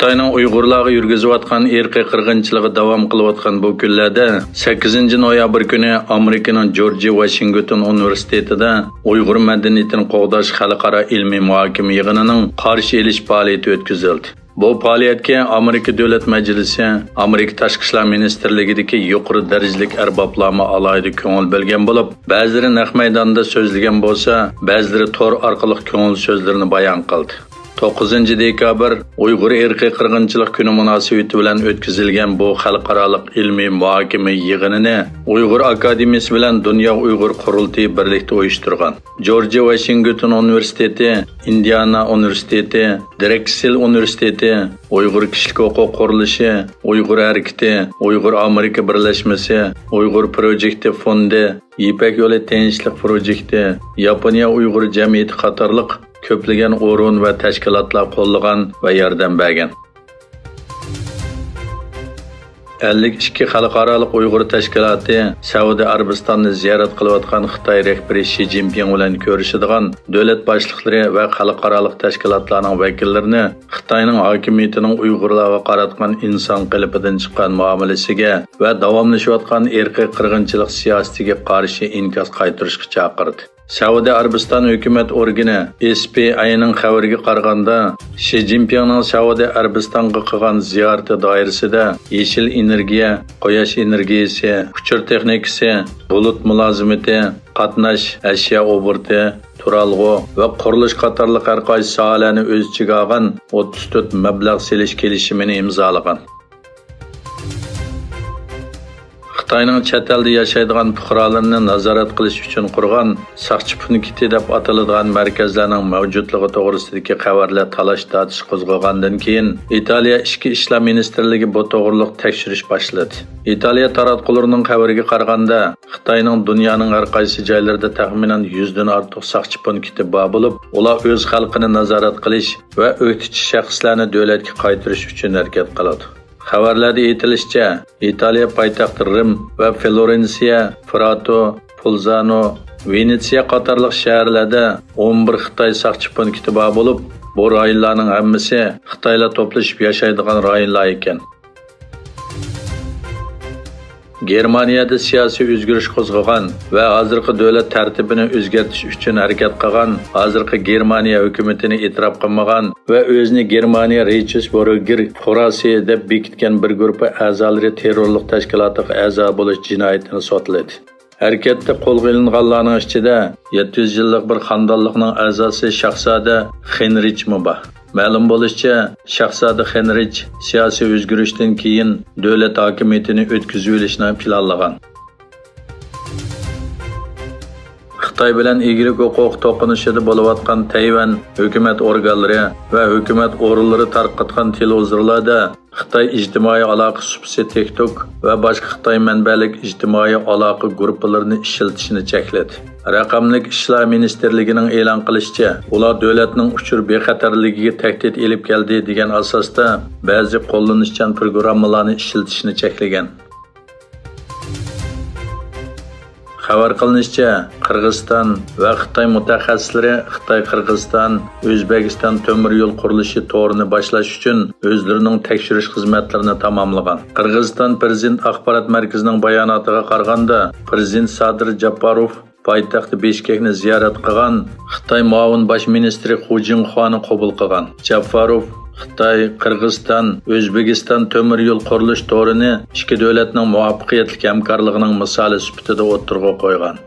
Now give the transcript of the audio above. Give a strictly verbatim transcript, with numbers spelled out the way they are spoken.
خىتاينىڭ ئۇيغۇرلارغا يۈرگۈزۈۋاتقان ئىرقىي قىرغىنچىلىقى داۋام قىلىۋاتقان بۇ كۈنلەردە، سەككىزىنچى نويابىر كۈنى ئامېرىكىنىڭ جورجىيە ۋاشىنگتون ئۇنىۋېرسىتېتىدا ئۇيغۇر مەدەنىيىتىنى قوغداش خەلقئارا ئىلمىي مۇھاكىمە يىغىنىنىڭ قارشى ئېلىش پائالىيىتى ئۆتكۈزۈلدى. بۇ پائالىيەتكە ئامېرىكا دۆلەت مەجلىسى، ئامېرىكا تاشقى ئىشلار مىنىستىرلىكىدىكى يۇقىرى دەرىجىلىك ئەربابلارمۇ ئالاھىدە كۆڭۈل بۆلگەن بولۇپ، بەزىلىرى نەق مەيداندا سۆزلىگەن بولسا، بەزىلىرى تور ئارقىلىق كۆڭۈل سۆزلىرىنى بايان قىلدى. توققۇزىنچى دېكابىر ئۇيغۇر ئىرقىي قىرغىنچىلىق كۈنى مۇناسىۋىتى بىلەن ئۆتكۈزۈلگەن بۇ خەلقئارالىق ئىلمىي مۇھاكىمە يىغىنىنى ئۇيغۇر ئاكادېمىيىسى بىلەن دۇنيا ئۇيغۇر قۇرۇلتىيى بىرلىكتە ئۇيۇشتۇرغان. جورجىيە ۋاشىنگتون ئۇنىۋېرسىتېتى، ئىندىئانا ئۇنىۋېرسىتېتى، درېكسېل ئۇنىۋېرسىتېتى، ئۇيغۇر كىشىلىك ھوقۇق قۇرۇلۇشى، ئۇيغۇر ھەرىكىتى، ئۇيغۇر ئامېرىكا بىرلەشمىسى، ئۇيغۇر پروجېكتى فوندى، يىپەك يولى تىنچلىق پروجېكتى، ياپونىيە ئۇيغۇر جەمئىيىتى قاتارلىق كۆپلىگەن ئورۇن ۋە تەشكىلاتلار قوللىغان ۋە ياردەم بەرگەن. ئەللىك ئىككى خەلقئارالىق ئۇيغۇر تەشكىلاتى سەئۇدى ئەرەبىستاننى زىيارەت قىلىۋاتقان خىتاي رەھبىرى شى جىنپىڭ بىلەن كۆرۈشىدىغان دۆلەت باشلىقلىرى ۋە خەلقئارالىق تەشكىلاتلارنىڭ ۋەكىللىرىنى خىتاينىڭ ھاكىمىيىتىنىڭ ئۇيغۇرلارغا قاراتقان ئىنسان قېلىپىدىن چىققان مۇئامىلىسىگە ۋە داۋاملىشىۋاتقان ئىرقىي قىرغىنچىلىق سىياسىتىگە قارشى ئىنكاس قايتۇرۇشقا چاقىردى. سەئۇدى ئەرەبىستان ھۆكۈمەت ئورگىنى ئېس پى ئاينىڭ خەۋىرىگە قارىغاندا، شى جىنپىڭنىڭ سەئۇدى ئەرەبىستانغا قىلغان زىيارىتى دائىرىسىدە يېشىل ئېنېرگىيە، قۇياش ئېنېرگىيىسى، ئۇچۇر تېخنىكىسى، بۇلۇت مۇلازىمىتى، قاتناش، ئەشيا ئوبوروتى، تۇرالغۇ ۋە قۇرۇلۇش قاتارلىق ھەر قايسى ساھەلەرنى ئۆز ئىچىگە ئالغان ئوتتۇز تۆت مەبلەغ سېلىش كېلىشىمىنى ئىمزالىغان. خىتاينىڭ چەت ئەلدە ياشايدىغان پۇقرالىرىنى نازارەت قىلىش ئۈچۈن قۇرغان ساقچى پونكىتى دەپ ئاتىلىدىغان مەركەزلەرنىڭ مەۋجۇتلۇقى توغرىسىدىكى خەۋەرلەر تالاش-تارتىش قوزغىغاندىن كېيىن، ئىتالىيە ئىچكى ئىشلار مىنىستىرلىكى بۇ توغرۇلۇق تەكشۈرۈش باشلىدى. ئىتالىيە تاراتقۇلىرىنىڭ خەۋىرىگە قارىغاندا، خىتاينىڭ دۇنيانىڭ ھەر قايسى جايلىرىدا تەخمىنەن يۈزدىن ئارتۇق ساقچى پونكىتى بار بولۇپ، ئۇلار ئۆز خەلقىنى نازارەت قىلىش ۋە ئۆكتىچى شەخسلەرنى دۆلەتكە قايتۇرۇش ئۈچۈن ھەرىكەت قىلىدۇ. خەۋەرلەردە ئېيتىلىشىچە، ئىتالىيە پايتەختى رىم ۋە فلورېنسىيە، پراتو، پولزانو، ۋېنېتسىيە قاتارلىق شەھەرلەردە ئون بىر خىتاي ساقچى پونكىتى بار بولۇپ، بۇ رايونلارنىڭ ھەممىسى خىتايلار توپلىشىپ ياشايدىغان رايونلار ئىكەن. گېرمانىيەدە سىياسىي ئۆزگىرىش قوزغىغان ۋە ھازىرقى دۆلەت تەرتىپىنى ئۆزگەرتىش ئۈچۈن ھەرىكەت قىلغان، ھازىرقى گېرمانىيە ھۆكۈمىتىنى ئېتىراپ قىلمىغان ۋە ئۆزىنى گېرمانىيە رېيچسبۇرگېر فۇراسى دەپ بېكىتكەن بىر گۇرۇپپا ئەزالىرى تېررورلۇق تەشكىلاتىغا ئەزا بولۇش جىنايىتىنى سوتلىدى. ھەرىكەتتە قولغا ئېلىنغانلارنىڭ ئىچىدە يەتتە يۈز يىللىق بىر خانىدانلىقنىڭ ئەزاسى شاھزادە خېنرىچمۇ بار. مەلۇم بولۇشىچە، شاھزادە خېنرىچ سىياسىي ئۆزگىرىشتىن كېيىن دۆلەت ھاكىمىيىتىنى ئۆتكۈزۈۋېلىشنى پىلانلىغان. خىتاي بىلەن ئىگىلىك ھوقۇقى توقۇنۇشىدا بولۇۋاتقان تەيۋەن ھۆكۈمەت ئورگانلىرى ۋە ھۆكۈمەت ئورۇنلىرى تارقاتقان تېلېۋىزورلاردا خىتاي ئىجتىمائىي ئالاقە سۇپىسى تىك توك ۋە باشقا خىتاي مەنبەلىك ئىجتىمائىي ئالاقە گۇرۇپپىلىرىنى ئىشلىتىشنى چەكلىدى. رەقەملىك ئىشلار مىنىستىرلىكىنىڭ ئېلان قىلىشىچە، ئۇلار دۆلەتنىڭ ئۇچۇر بىخەتەرلىكىگە تەھدىت ئېلىپ كەلدى دېگەن ئاساستا بەزى قوللىنىشچان پروگراممىلارنى ئىشلىتىشنى چەكلىگەن. خەۋەر قىلىنىشىچە، قىرغىزىستان ۋە خىتاي مۇتەخەسسىسلىرى خىتاي-قىرغىزىستان-ئۆزبېكىستان تۆمۈر يول قۇرۇلۇشى تورىنى باشلاش ئۈچۈن ئۆزلىرىنىڭ تەكشۈرۈش خىزمەتلىرىنى تاماملىغان. قىرغىزىستان پىرېزىدېنت ئاخبارات مەركىزىنىڭ باياناتىغا قارىغاندا، پىرېزىدېنت سادىر جاپپاروف پايتەختى بىشكەكنى زىيارەت قىلغان خىتاي مۇئاۋىن باش مىنىستىرى خۇ جىڭخۇانى قوبۇل قىلغان. جاپپاروف خىتاي، قىرغىزىستان، ئۆزبېكىستان تۆمۈر يول قۇرۇلۇش تورىنى ئىككى دۆلەتنىڭ مۇۋەپپەقىيەتلىك ھەمكارلىقىنىڭ مىسالى سۈپىتىدە ئوتتۇرىغا قويغان.